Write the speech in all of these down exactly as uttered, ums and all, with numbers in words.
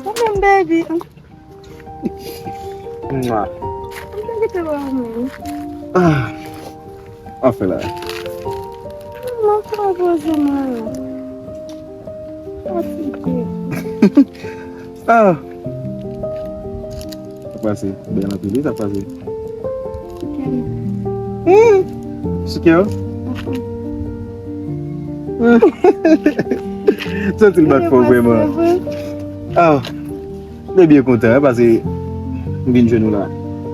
Ou menm, baby. Mwa. Mwen kite ba ou menm. Ah. Anfen la. Mwen pa poze mwen. Fatige. Ah. Sa pase. Bèl anpil, wi, sa pase. Hmm. Sou kè w? Santi l bat fò vrèman. Ah. Mwen byen kontan, wi, paske m vin jwenn ou la.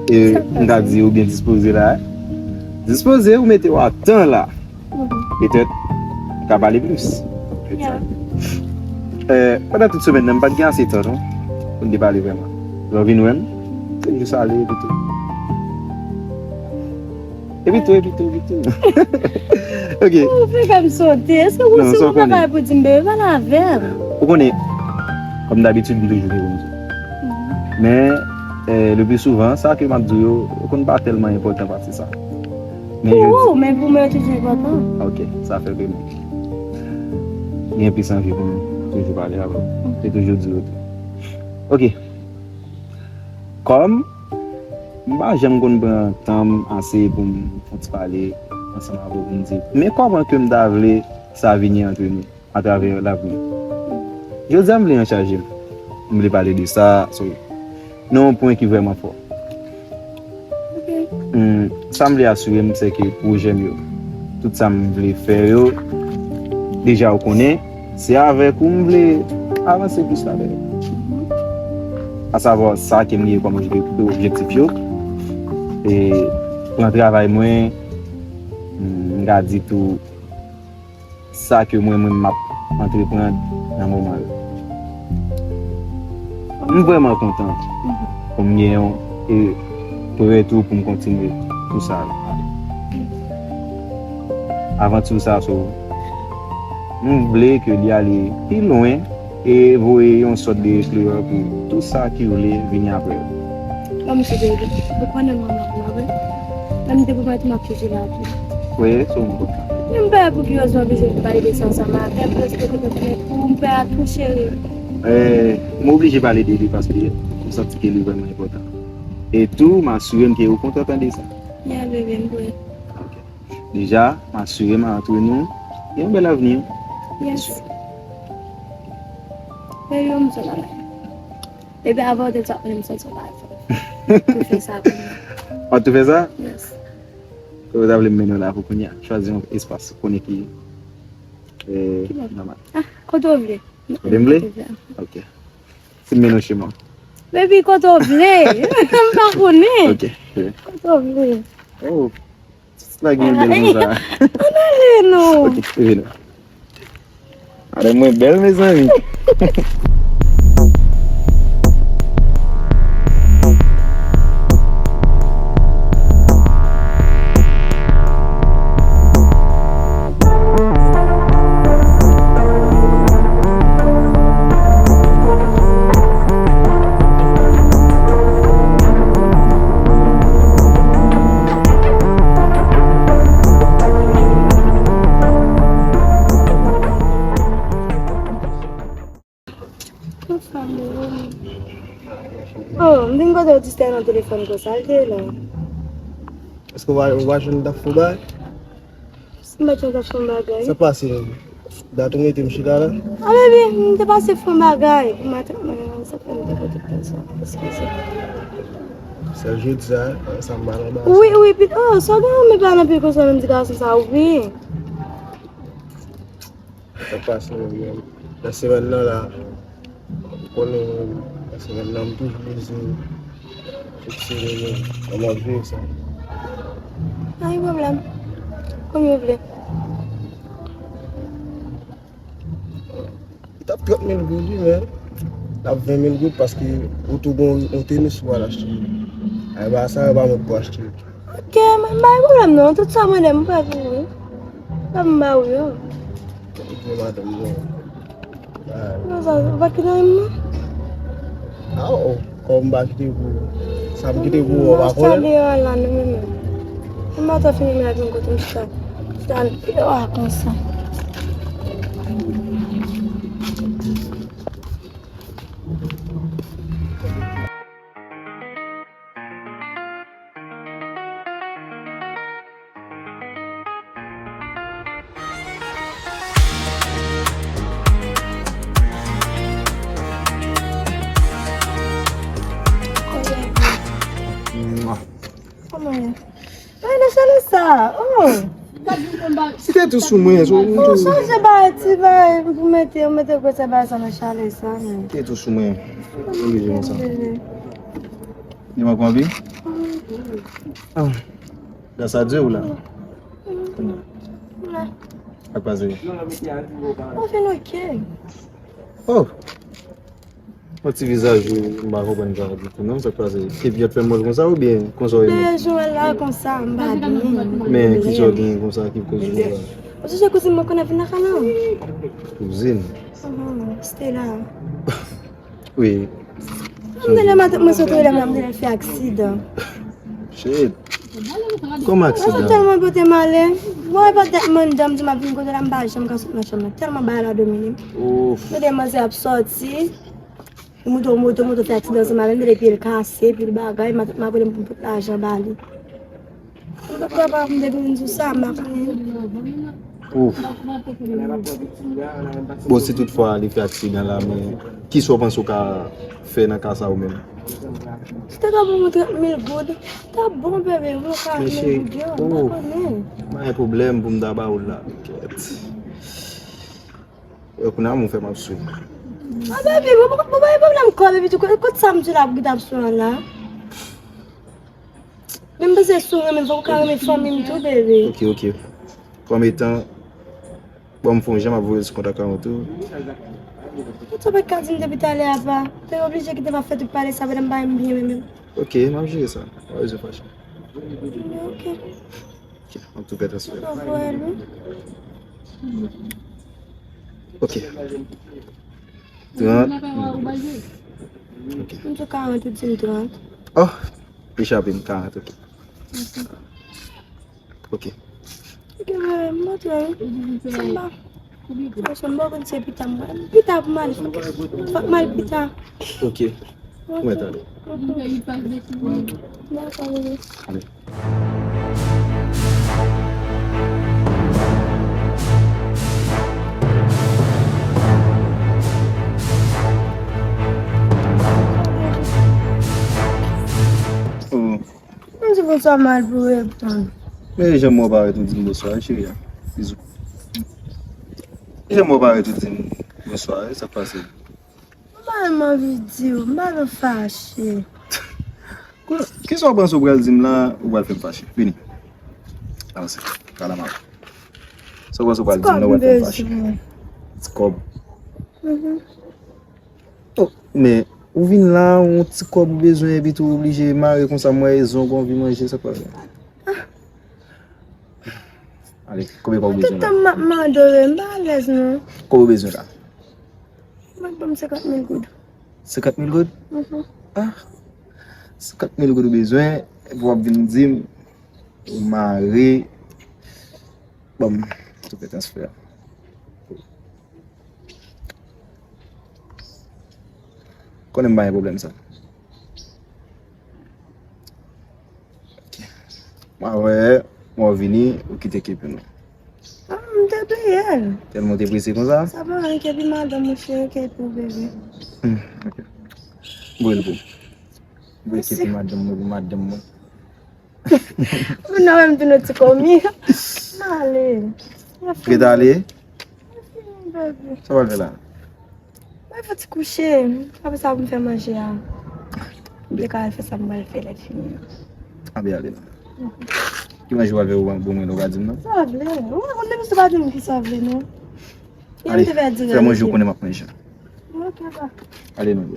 E m ka di ou byen dispoze la. Dispoze, ou mete w a tan la. Petèt, ka pale plis. Yeah. Eh, pandan tout semèn nan, m pa t gen ase tan, non, pou n te pale vrèman. Lè w vin wè m, se jis ale, epi tou. Epi tou, epi tou, epi tou. Ok. Ou fè kè m sote. Èske ou Non, se ou pa konn. Pale pou di m, bebe, pale avè m. Ou konnen, kòm dabitid, m toujou gen pou m di. Mhm. Men, eh, le pli souvan, sa ke m ap di w yo, yo konn pa tèlman enpòtan pase sa. Men Pou jodi ou, men pou mwen, yo toujou enpòtan. Ok, sa fè ke m gen plis anvi pou m toujou pale avè w. Mhm. E toujou di w tou. Ok. Kòm m pa janm konn pran tan m ase pou m fè yon ti pale ansanm avè w pou m di, men kòman ke m ta vle sa vini antre nou? Atravè lavni. Jodi a, m vle anchaje m. M vle pale de sa, so, nan yon pwen ki vrèman fò. Ok. Hmm, sa m vle asire m, se ke pwojè m yo, tout sa m vle fè yo, deja ou konnen, se avèk ou m vle avanse plis avè yo. Asavwa sa ke m gen kòm objek-, objektif yo, e plan travay mwen, m ka di tou, sa ke mwen menm m ap antreprann nan moman yo. M vrèman kontan pou m gen yon, e, prè tou pou m kontinye tou sa. Avanti sa, so, m vle ke li ale pi lwen e voye yon sòt de eklerè pou tou sa ki vle vini apre yo. Bon, mesye David, ou konnen mwen menm la, wi. Menm depi maten m ap chèche lavi. Wi, se yon bon. Men m pa wè pou ki rezon w oblije vin pale de sa ansanm avè m, prèske petèt pou m pè a tou cheri. Eh, m oblije pale de li paske m santi ke li vrèman enpòtan. E tou, m asire m ke ou kontan tande sa. Yeah, bebe, m prè. Ok. Deja, m asire m antre nou gen yon bèl avni. Yes. Bebe, m sot la. Epi avan w te di sa, m sot la. Tou fè sa pou mwen. W ap tou fè sa? Yes. Ou ta vle m mennen w la pou kounye a. Chwazi yon espas konnen ki, eh, nòmal. Ah, kote w vle. Kote m vle? Kote w vle. Ok. Si m mennen w chez moi. Baby, kote w vle. M pa konnen. Ok. Kote w vle. Oh. Sa gen bèl konsa. Ann ale non. Ok, vini. Ale mwen bèl, mezanmi. Oh, m vin kote w distè nan telefòn konsa, l te la. Èske w pa, w pa jwenn t ap fè yon bagay? Si m pa jwenn t ap fè yon bagay. Sa pase menm? Dat ou mete m chita la? A, bebe, m te pase fè yon bagay pou maten, mwen, sa fè m te pote konsa. Eskize. Sèl jodi sa, sa m pa nan ba. Wi, wi, pi, oh, sa w gen anvi pale anpil konsa, menm ti gason sa, wi. Sa k pase menm, menm? Nan semèn nan la, ou konnen menm, nan semèn nan, m toujou bizi. Tout semèn, menm, m ap viv sa. Pa gen pwoblèm. Konbyen w vle? Li t ap trant mil goud, wi, men l ap ven mil goud paske ou tou gon yon tenis ou pral achte. Ay, ba sa, yo ba mwen pou achte. Ok, mwen pa gen pwoblèm non. Tout sa w mande m, m prè pou ou, wi. Sa m ba ou yo. Ok, madanm, bon. Ay. Non, sa, ou pa t kite anyen, non? Ah, oh. Kòm m pa kite pou ou. Sa m kite pou ou, ou pa konnen. Sa deyò a la, nou menm. Mwen pa twò fini men ak yon kote m chita. Chita deyò a konsa. Kòman ye? Kòman ye? Ay, nan chale sa. Oh. Li te tou sou mwen, sou mwen tou. Chanje bagay, ti bagay, pou mete, mete gwo sa bagay sa nan chale sa, men. Li te tou sou mwen. Oblije konsa. Li manke w anpil? Ah. Gras a Dye ou la. Sa k pase? Mwen fin ok. Oh. Yon ti vizaj ou, m pa konprann sa ditou non, sa k pase? Epi y ap fè m wè l konsa oubyen konsa w ye menm? Dayè jan w wè l la konsa, m pa byen. Men kisa w gen konsa ki koz ou la? Ou sonje kouzin mwen konn ap vin lakay la? Kouzin? Mhm, Stella. Wi. M tande matant mwen sot rele m la, m tande l fè aksidan. Shit. Kòman aksidan? Mwen tèlman pote m ale. Mwen pa tèt mwen anndan, m di m ap vin kote w la, m pa janm ka sot nan chanm nan. Tèlman bagay la domine m. Ouf. Tande manzè ap sòti. Li monte yon moto, moto fè aksidan ansanm avè l, tande pye l kase, pil bagay, matant mwen ap rele m pou m pot lajan ba li. Mwen pa kapab, m te vin di w sa, m pa konnen. Ouf. Bon, si tout fwa li fè aksidan la, men kisa w panse w ka fè nan ka sa ou menm? Si te ka ban mwen trant mil goud, t ap bon, bebe, mwen ka trant mil goud yo, m pa konnen. Pa gen pwoblèm pou m ta ba ou l la. Kèt. E kounye a, mwen fè m ap sou. Ah, bebe, mwen pa gen pwoblèm kò, bebe, tou, kot sa m di la pou ki t ap sou an la? Men m panse si w renmen m, fòk ou ka renmen fanmi m tou, bebe. Ok, ok. Kòm etan, bon, m fè yon jan, m ap voye l sou kontak a ou tou. Ou te pa ka di m depi talè a pa. Te oblije kite m ap fè tout pale sa pandan m pa menm byen menm. Ok, m ap jere sa. Pa bezwen fache. Ok. Ok, m ap tou fè transfè. Ou ka voye l, wi. Ok. Trant. Ok. M di karant, ou di m trant. Oh, li chape m, karant, ok. Ok. Ok, men, m montre, wi. Sa m pa. Franchman, m pa konn si se pita m pral. Pita pou m ale, fòk, fòk m al pita. Ok. Ok. Mwen tande. Dakò, bebe. Ale. Oh. M di bonswa mal pou reponn. Men jan m wè w parèt ou di m bonswa, cheri a. Bizou. Jan m wè w parèt ou di m bonswa, sa k pase? M pa menm anvi di w, m pa vle w fache. Kisa w panse w pral di m la, ou pral fè m fache? Vini. Avanse. Pale a m. Sa w panse w pral di m la, ou pral fè m fache? Ti kòb. Mhm. Oh, men, ou vin la, yon ti kòb ou bezwen, epi tou oblije mare konsa, m wè e zong ou anvi manje, sa k pase? Ale, konbyen kòb ou bezwen la? Tout tan m ap mande w, m pa alèz non. Konbyen ou bezwen la? Mwen ban m senkant mil goud. Senkant mil goud? Mhm. Ah, senkant mil goud ou bezwen, epi w ap vin di m, ou mare, ban m tou fè transfè a. Konnen m pa gen pwoblèm sa. Ok. Mwen wè, mwen vini, ou kite kepi nou. Ah, m te Byen. Tèlman w te prese konsa? Sa pa anyen, kebi madanm ou cheri, kebi pou bebe. Hmm, ok. Bon, l pou. Bon, kebi madanm mwen, pou madanm mwen. Moun nan menm vin yon ti komi. M ale. Prete ale? Sa w al fè la? Mwen fè ti kouche. Apre sa pou m fè manje a. M te ka al fè sa m pral fè lè fini an. Anben ale non. Ki manje w al fè pou mwen, ou pa di m non? Sa w vle? Ou konn depi si w pa di m ki sa w vle non. Yè m te fè di fè manje ou konnen m ap manje. Ok, ba. Ale non.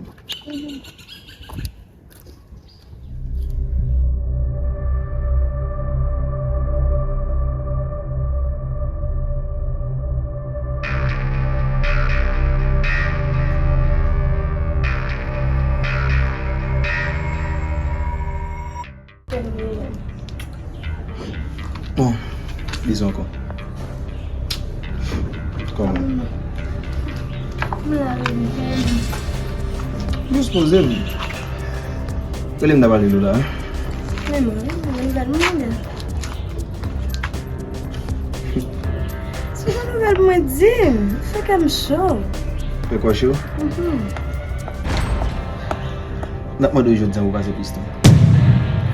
Bon, bizou ankò. Kòman? Mwen la, bebe. Jis poze m. Rele m ta pale l la. Men mwen, men mwen, nouvèl mwen la. Si gen nouvèl mwen, di m. Fè kè m cho. Fè kò cho? Mhm. N ap mande w jodi a pou pase piston.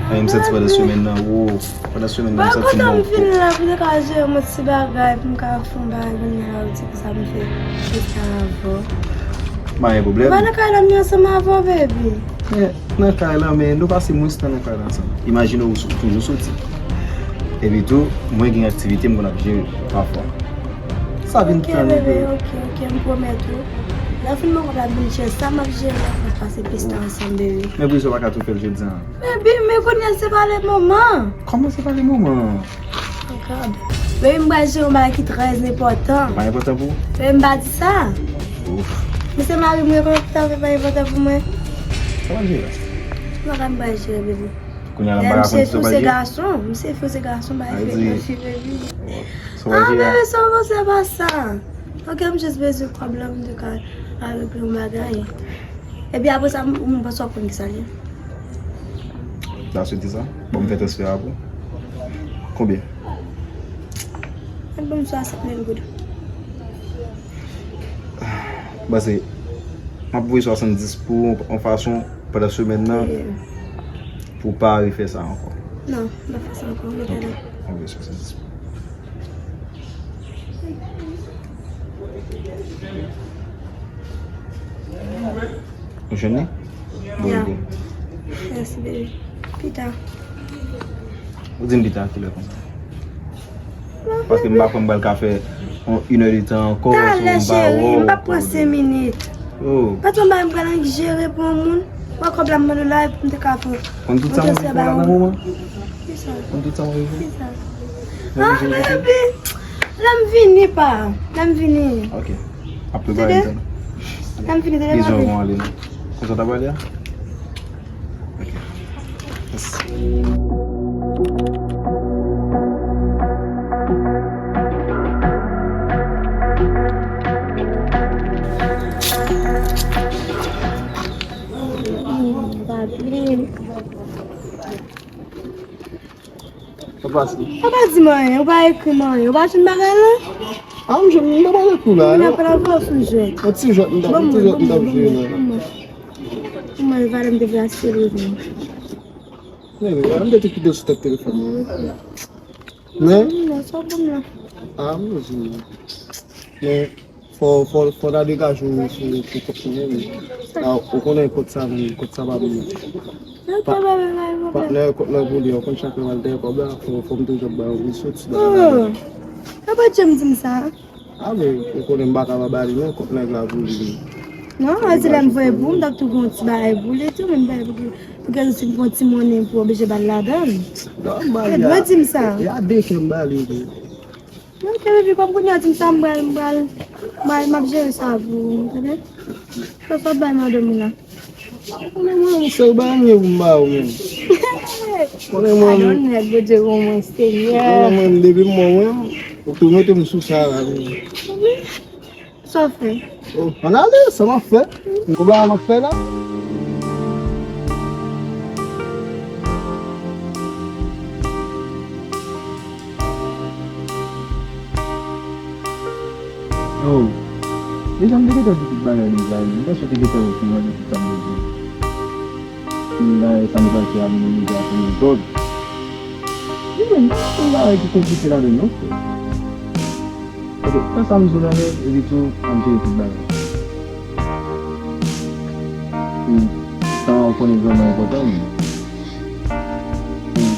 Mwen menm m santi pandan semèn nan, wo, pandan semèn nan m santi m yon kòk. Bon, kontan m vin la pou te ka jere yon ti bagay pou m ka fè yon bagay kounye a la ou di pou sa m fè piston avè w. Pa gen pwoblèm. M pa nan kay la m ye ansanm avè w, baby. Men, nan kay la, men nou pase mwens tan nan kay la ansanm. Imajine w sou- toujou soti. Epi tou, mwen gen aktivite m konn ap jere pafwa. Sa vin tan bebe. Ok, ok, ok, m pwomèt ou. Lè fin mwen konn ap vin jere sa m ap jere, n ap pase piston ansanm, bebe. Men poukisa w pa ka tou fè l jodi a? Baby, men kounye a se pa le moman. Kòman se pa le moman? Baby, m pral jere yon bagay ki trè enpòtan. Pa enpòtan pou ou? Baby, m pa di sa. Ouf. Men se mari m, kòman pou ta fè pa enpòtan pou mwen? Sa w ap jere la? M pa ka m pral jere, baby. Kounye a la m pa ka konn si w pral jere. Misye fi ou se gason, misye fi ou se gason, bay fèt nan fi, baby. Sa w pral jere la? Ah, bebe, sa w panse pa sa? Ok, m jis bezwen kòb la, m te ka regle yon bagay. Epi apre sa, m, m panse w ap konn kisa l ye. La soti sa? Bon, m fè transfè a pou. Konbyen? Mwen ban m swasant mil goud. Pase, m ap voye swasanndis pou w, yon fason, pandan semèn nan, pou w pa refè sa ankò. Non, m pa fè sa ankò, m rete la. Ok, m voye swasanndis pou w. Ou jwenn li? Bon, ya. Mèsi, bebe. Pita. Ou di m pita kilè konsa? Paske m pa kwè m pral ka fè yon inè de tan ankò. Talè, cheri, m p ap pran senk minit. Oh. Patwon ba m pral annik jere pou yon moun. Mwen kòb la m mande w la epi m te ka fè. Konn tout sa mwen fè la nan moman? Kisa? Konn tout sa mwen fè? Kisa? Ah, baby. Lè m vini, pa. Lè m vini. Ok. Ap prepare m tan. Lè m vini, tande, papi. Bizou, bon, ale non. Konsa w ta pale a? Ok. Yes. Sa pase? Ou pa di m anyen, ou pa ekri m anyen, ou pa jwenn bagay la? Ah, m jwenn, m ta pale kou la. M nan pale avè w sou jwèt. Yon ti jwèt, m ta, yon ti jwèt, m t ap jwe la. Ban mwen, ban mwen, ban mwen, valè m te vle achte l. Men, men, m te tou kite sou tèt telefòn nan. Men? Non, sa bon la. Ah, m di. Men, fò, fò, fò n ta degaje w sou, sou kont mwen, men. Ah, ou konnen kont sa, men, kont sa pa pou mwen. Ok, bebe, pa gen pwoblèm. Patnè, kont lan pou li, ou konn chak lè w al dèyè kòb la, fò, fò m toujou ap ba w resous, bagay. Oh, yo pa t janm di m sa. Ah, men, ou konnen m pa ka pa ba li, non, kont nèg la pou li. Non, a di lè m voye pou ou, m t ap tou gen yon ti bagay pou li tou, men m pa pou, pou gen si m pran ti monnen pou oblije ba l ladan l. Non, m ba li a. Ou di m sa. E a de kè m ba li tou. Ok, baby, kòm kounye a di m sa, m pral, m pral, m pral, m ap jere sa pou ou, tande? Sa, sa bay madanm ou la. Konnen mwen, m sèl bagay mwen pou m ba ou menm. Konnen mwen. Padon nèt, Bondye gon mwen, Senyè. Konnen mwen, depi m wè w menm, ou tou mete m sou sa la menm. Sa w fè? Oh, ann ale, sa m ap fè? M konn bagay m ap fè la. Oh, deja m te gentan di tout bagay deja wi. M panse w te gentan okouran de tout sa m te di. Tout bagay sa m pral fè a, m deja fè l dòg. Li menm, pa gen bagay ki konplike ladan l non, frè. Ok, pran sa m di w la men, epi tou, ann jere tout bagay. Hmm. Tan an ou konnen vrèman enpòtan wi. Hmm.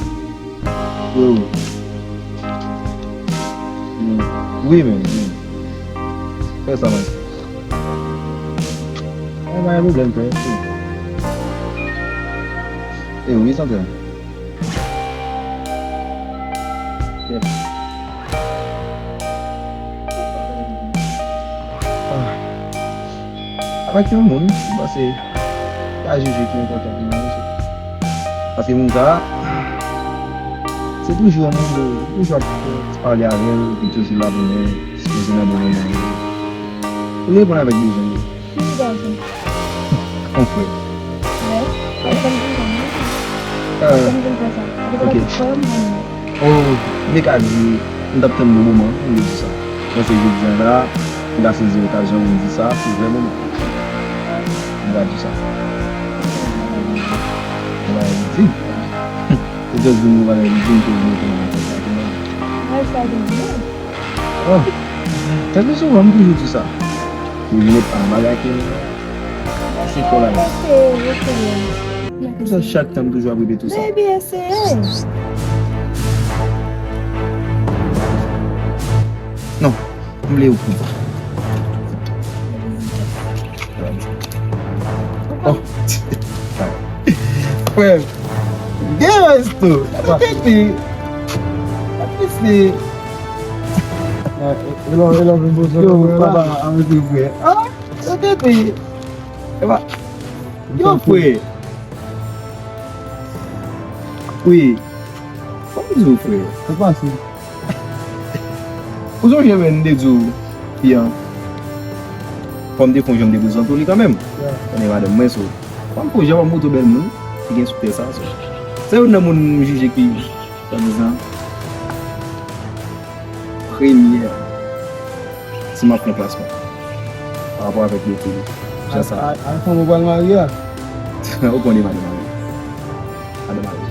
Wi, wi. Hmm. Wi, men, wi. Fè sa, man. Mwen pa gen pwoblèm, frè. E wi, santi. Yes. Ah. Apa ki yon moun, m panse, pa jije ki enpòtan pou mwen, se. Paske moun sa a, se toujou yon moun, ou toujou ap pale avè l, li toujou la pou mwen, sipoze nan bon moman yo. Ou reponn avèk bezwen yo. Ki ti gason? Yon frè. Wè, sa m te konn di w. Ah, ok. Oh, m te ka di, m t ap tann bon moman pou m te di sa. Mwen se jodi a la, m ta sezi okazyon pou m di sa, se vrè moman. M ta di sa. Mwen di. Se just vin nou bagay li di m ke vin nou konn sa. Mwen sa vin di. Oh. Kèlke sou mwen, m toujou di sa. Li vin pa bagay ke se fò la. Pou sa, chak tan, m toujou ap repete sa. Baby, eseye. Non, m vle ou pou. Oh. Frè, gen resto. Tete. Tete. Yo, papa, anvi frè. Ah, tete. Epa. Yo, frè. Wi. Fò m di w, frè. Sa pase. Ou sonje men m te di w, fi an, fò m te fè yon jan m te prezante w li kanmenm. Konnen madanm mwen, so. Fò m fè yon jan, fò m montre w bèl moun ki gen sou tè sa, so. Se youn nan moun m jije ki, swadizan, premyè, si m ap fè yon plasman pa rapò avèk lete li. Jan sa. A, a, a, fanm ou pral marye a? Ou konnen madanm marye. Madanm marye.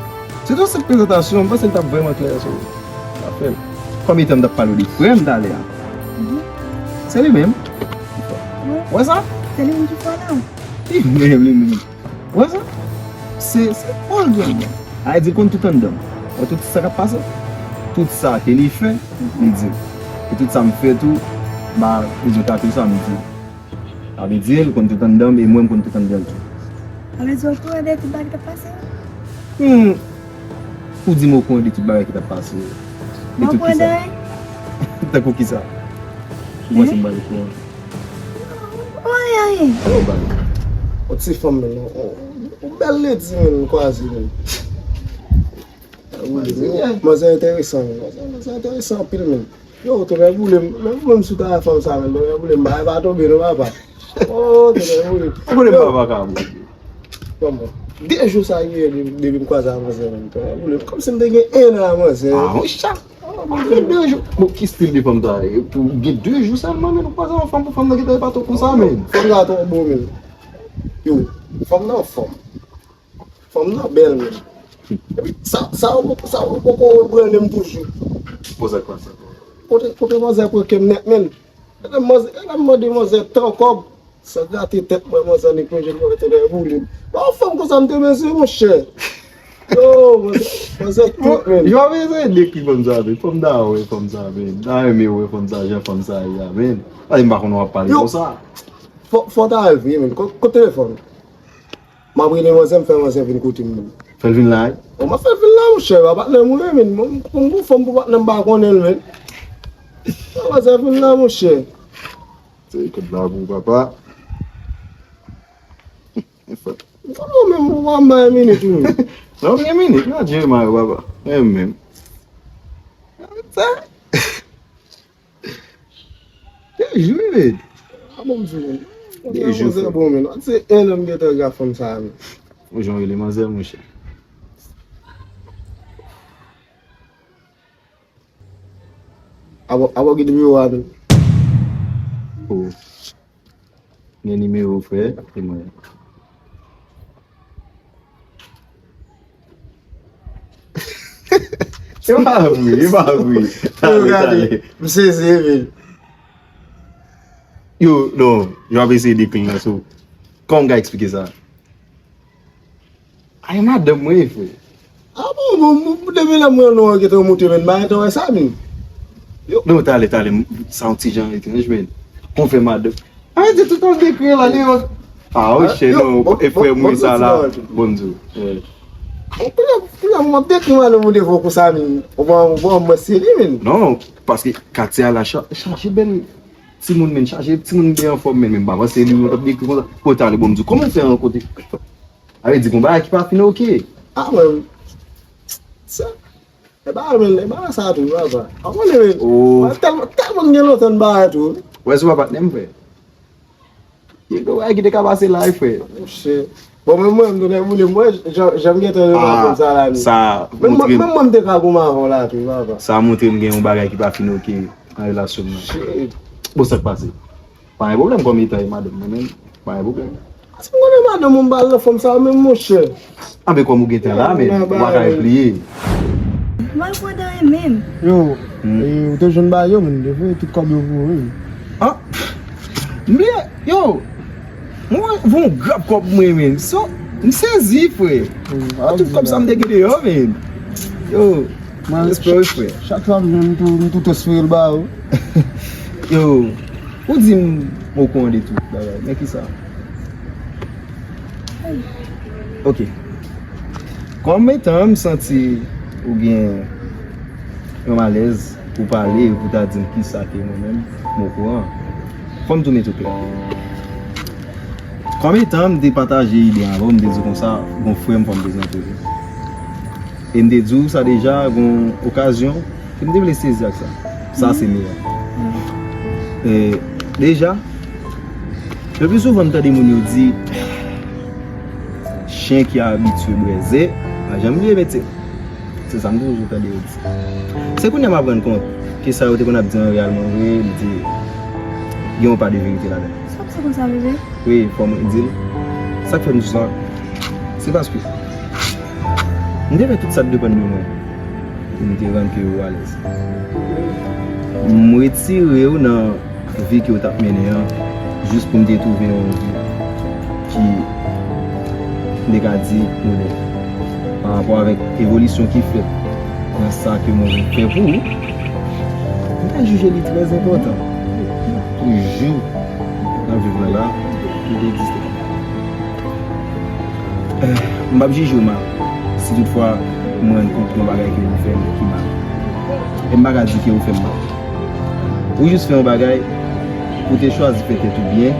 Se te yon senp prezantasyon, m panse l t ap vrèman klè, so, m ap fè l. Kòm etan m t ap pale w de frè m talè a. Mhm. Se li menm. Wi. Wè sa? Se li menm ki fò la. Li menm, li menm. Wè sa? Se, se Paul Grandman. A di l konn tout anndan m. Wè tout sa k ap pase. Tout sa ke li fè, li di m. E tout sa m fè tou, ba, li di w ta fè sa, m di. Sa vle di, l konn tout anndan m, e mwen, m konn tout anndan l tou. Sa vle di, w okouran de tout bagay k ap pase? Hmm. Ou di m okouran de tout bagay ki t ap pase. De tout kisa? Tankou kisa? Ou panse m pa okouran? Anyen, anyen. Yon ti fanm, men, yon, yon, yon bèl ledi, men, m kwaze, men. Manzè enteresan, men. Manzè, manzè enteresan anpil, men. Yo, tonton boule m. Men, mwen, m sou travay fanm sa, men. Tonton boule m, bagay pa tonbe, non, papa. Oh, tonton boule m. Tonton boule m, papa, ka boule. Kòman? De jou sa genyen depi, depi m kwaze a manzè, men. Tonton boule m. Kòmsi m te gen en an a manzè. Ah, yon chat. Gen de jou. Bon, ki stil de fanm sa ye? Pou gen de jou sèlman, men, nou kwaze yon fanm pou fanm nan gentan epato konsa, men. Fanm nan twò bon, men. Yo, fanm nan anfòm. Fanm nan bèl, men. Epi, sa, sa, sa, ou poko reprene m toujou. Poze kwa sa? Kote, kote manzè pran kè m nèt, men. Lè m manzè, lè m mande manzè tan kòb. Sa gate tèt mwen, manzè, li plonje l mwen rete nan boulin. Ba yon fanm konsa m te bezwen, monchè. Yo, manzè, manzè tout, men. Yo, men, se dekri fanm sa, men. Fanm ta wè fanm sa, men. Ta renmen wè fanm sa, jan fanm sa ye a, men. Pale m pa konn w ap pale konsa. Fò, fò ta al vre, men. Kot, kot telefòn? M ap rele manzè, m fè manzè vin kote m, men. Fè l vin la, wi. O, m ap fè l vin la, monchè. Pa patnè m, wi, men. Mwen, m, m gon fanm pou patnè m pa konnen l, men. Fè manzè vin la, monchè. Se kòb la pou papa. Sa mwen menm, ou pa bay minit ou menm. Non, gen minit, nan Jeremaya, papa. Mwen menm. Sa. De jou, men. A bon, m di, men. De jou, frè. Bon, men. Se en an m gentan gade fanm sa, men. Ou jan w rele manzè, monchè. Abo, abo gen nimewo a tou. Oh. Gen nimewo frè, e mwen. E pa vre, e pa vre. Yo, tale, gade, tale. M sezi, epi. Yo, non, yo ap eseye dekri l nan sou. Kòman m ka eksplike sa? Ay, madanm mwen, frè. Ah bon, bon, bon, depi lè mwen non an gentan monte, men, bagay tan wè sa, men. Yo. Non, tale, tale, m- sa yon ti jan etranj, men. Konfè madanm. Ah, di tout an dekri la, li yo. Ah, ah, oche, yo, non, bon, e frè bon, mwen bon, sa la. Bon, bon, bon, bon. Bon, di w. Bon, kounye a, kounye a, m ap dekri madanm ou devan konsa, men. Ou pa, ou pa mwen se li, men. Non, paske katye a la cha- chaje bèl timoun, men, chaje timoun byen anfòm, men, men, m pa panse li, mwen t ap dekri konsa. Bon, tale, bon, m di w, kòman w fè rankontre? A vle di, gon bagay ki pa fin oke. Ah, mwen, sa, e ba, men, e ba sa tou, papa. A konnen, men, oh, mwen tèlman, tèlman gen lontan n ba tou. Wè, se pa patnè m, frè. Gen gon bagay ki te ka pase la, wi, frè. Monchè. Bon, men mwen, m tounen boule, mwen, jan, jan m gentan nan ah, konn sa la, men. Sa, men mwen, montre m. Men mwen, m te ka goumen avè w la, tou, papa. Sa montre m gen yon bagay ki pa fin oke nan relasyon m nan. Shit. Bon, sa k pase? Pa gen pwoblèm kòm etan e madanm mwen menm. Pa gen pwoblèm. Paske m konnen madanm ou m ba l nan fòm sa a menm, monchè. Anben kòm ou gentan la, men ou pa ka repliye. Mwen pran dan e menm. Yo, hmm, e, ou te jwenn bagay yo, men, de fè tout kòb yo pou ou, wi. Ah, m bliye, yo, mwen voye yon grap kòb mwen, men. So, m sezi, frè. Hmm, tout kòb sa m te gen deyò, men. Yo, mwen, respè, wi, frè. Chak fwa m jwenn tou, m tou transfere l ba ou. Yo, ou di m okouran de tout bagay, men kisa? Ok. Kòm etan m santi ou gen yon malèz pou pale, pou ta di m kisa ke mwen menm, m okouran. Fò m tou mete w klè. Kòm etan m te pataje ide avè w, m te di w konsa, gon frè m fò m prezante w li. E m te di w sa deja, gon okazyon ke m te vle sezi ak sa. Sa se meyè. E, deja, le pli souvan m tande moun yo di, chen ki abitye bwè ze, pa janm bliye metye l. Se sa m toujou tande yo di. Se kounye a m ap rann kont ke sa yo te konn ap di an reyèlman vre, li te gen yon pa de verite ladan l. Sa k fè konsa, bebe? Wi, fò mwen di l. Sa k fè m di sa, se paske m te fè tout sa k depann de mwen pou m te rann ke ou alèz. M retire w nan vi ke w t ap mennen an, jis pou m te twouve yon vi ki, m te ka di, modèl. Pa rapò avèk evolisyon ki fèt nan sa ke mwen vin fè pou ou, m te jije li trè enpòtan pou jou n ap viv la la, pou te egziste. Eh, m p ap jije w mal si toutfwa mwen rann kont yon bagay ke ou fè m ki mal. E m pa ka di ke ou fè m mal. Ou jis fè yon bagay, ou te chwazi fè tèt ou byen,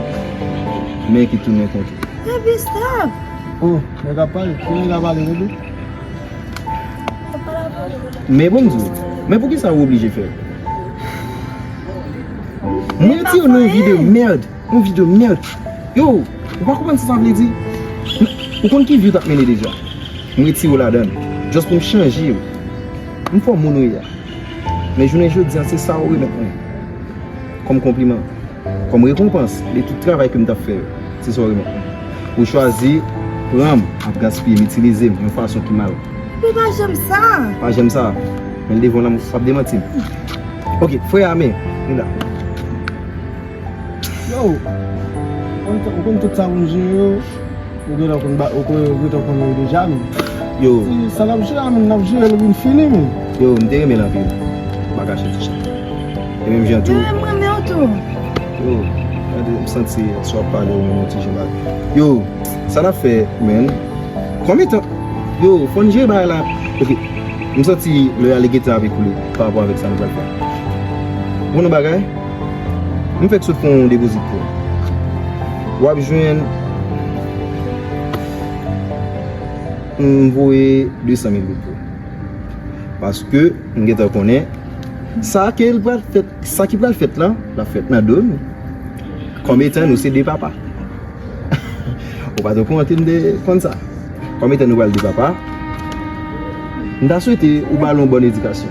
men ki tounen kont ou. Baby, stop! Oh, nèg ap pale. Ki nèg ap pale, bebe? Men bon, m di w, men poukisa ou oblije fè l? Mwen retire w nan yon vi de mèd. Yon vi de mèd. Yo, ou pa konprann sa sa vle di? Ou konn ki vi w t ap mennen deja. Mwen retire w ladan l. Just pou m chanje w. M fè w moun ou ye a. Men jounen jodi a, se sa ou remèt mwen. Kòm konpliman. Kòm rekonpans de tout travay ke m t ap fè yo. Se sa ou remèt mwen. Ou chwazi pran m, ap gaspiye m, itilize m yon fason ki mal. Men pa janm sa. Pa janm sa. Men devan w la, w ap demanti m. Ok, frè a, men, li la. Yo, ou konn, ou konn tout sa moun jere yo, ou gentan konn ba, ou konn, ou gentan konnen yo deja, men. Yo. Si sa n ap jere a, men, n ap jere l, vin fini, men. Yo, m te renmen l anpil. M pa kache ti chan. E menm jan tou. Yo, menm renmen w tou. Yo, gade, m santi si w ap pale, ou menm yon ti jan bagay. Yo, sa n ap fè, men? Konbyen tan? Yo, fò n jere bagay la. Ok. M santi lè a li gentan ap ekoule pa rapò avèk sa nou pral fè. Ou konn yon bagay? M fèk sot fè yon depozit pou ou. W ap jwenn, m voye de san mil goud pou ou. Paske m gentan konnen sa ke l pral fèt, sa ki pral fèt la, l ap fèt nan do nou. Kòm etan nou se de papa. Ou pa t okouran ke m te konn sa. Kòm etan nou pral de papa, m ta swete ou ba l yon bòn edikasyon.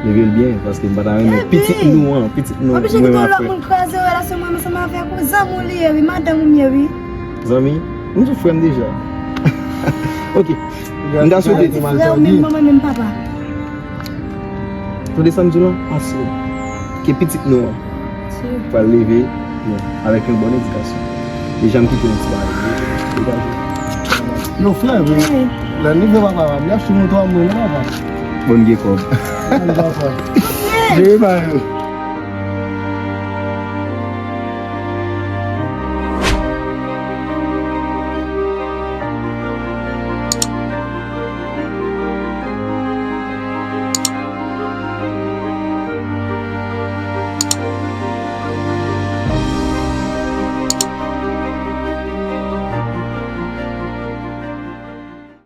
Leve l byen, paske m pa ta renmen pitit nou an, pitit nou, mwen m ap fè. Oblije kite yon lòt moun kraze w, la se mwen menm ansanm avèk ou, zanmi w li ye wi, madanm ou m ye wi. Zanmi? M sou frè m deja. Ok. M ta swete. Frè w menm manman menm papa. Tande sa m di w lan? Ase. Ke pitit nou an pral leve avèk yon bòn edikasyon. Deja m kite yon ti bagay. Yo frè, men lè nou vle papa, m ap sou moto a mwen non papa. Bon gen kòb. Bon papa. Jere pa yo.